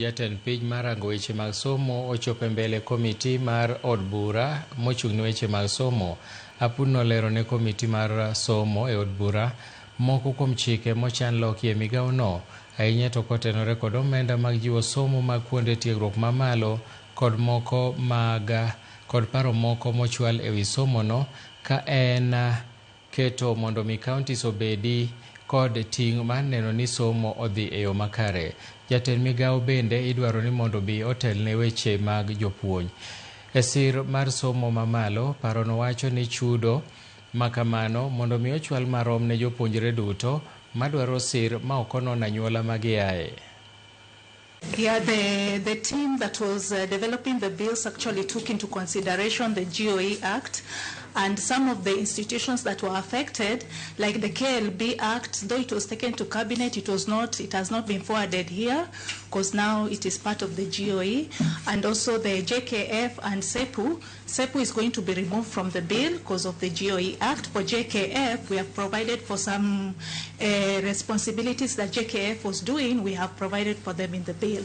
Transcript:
Jatend piny mar rango weche mag somo ochopo e mbele komiti mar od bura mochung' ne weche mag somo. Apud nolero ne komiti mar somo e od bura moko kuom chike mochan loki e migawo no, ahinya to kotenore kod omenda mag jiwo somo mag kuonde tiegruok mamalo kod moko mag kod paro moko mochwal ewi somo no ka en keto mondo mi counties obedi kod ting' mar neno ni somo odhi e yo makare. Jatend migawo bende idwaro ni mondo bi otel ne weche mag jopuonj. E sir mar somo mamalo, parono wacho ni chudo makamano mondo mi ochwal marom ne jopuonjre duto madwaro sir ma ok onon anyuola ma giaye. Yeah, the team that was developing the bills actually took into consideration the GOE Act and some of the institutions that were affected, like the KLB Act, though it was taken to cabinet, it was not, it has not been forwarded here because now it is part of the GOE, and also the JKF and SEPU. SEPU is going to be removed from the bill because of the GOE Act. For JKF, we have provided for some responsibilities that JKF was doing, we have provided for them in the bill.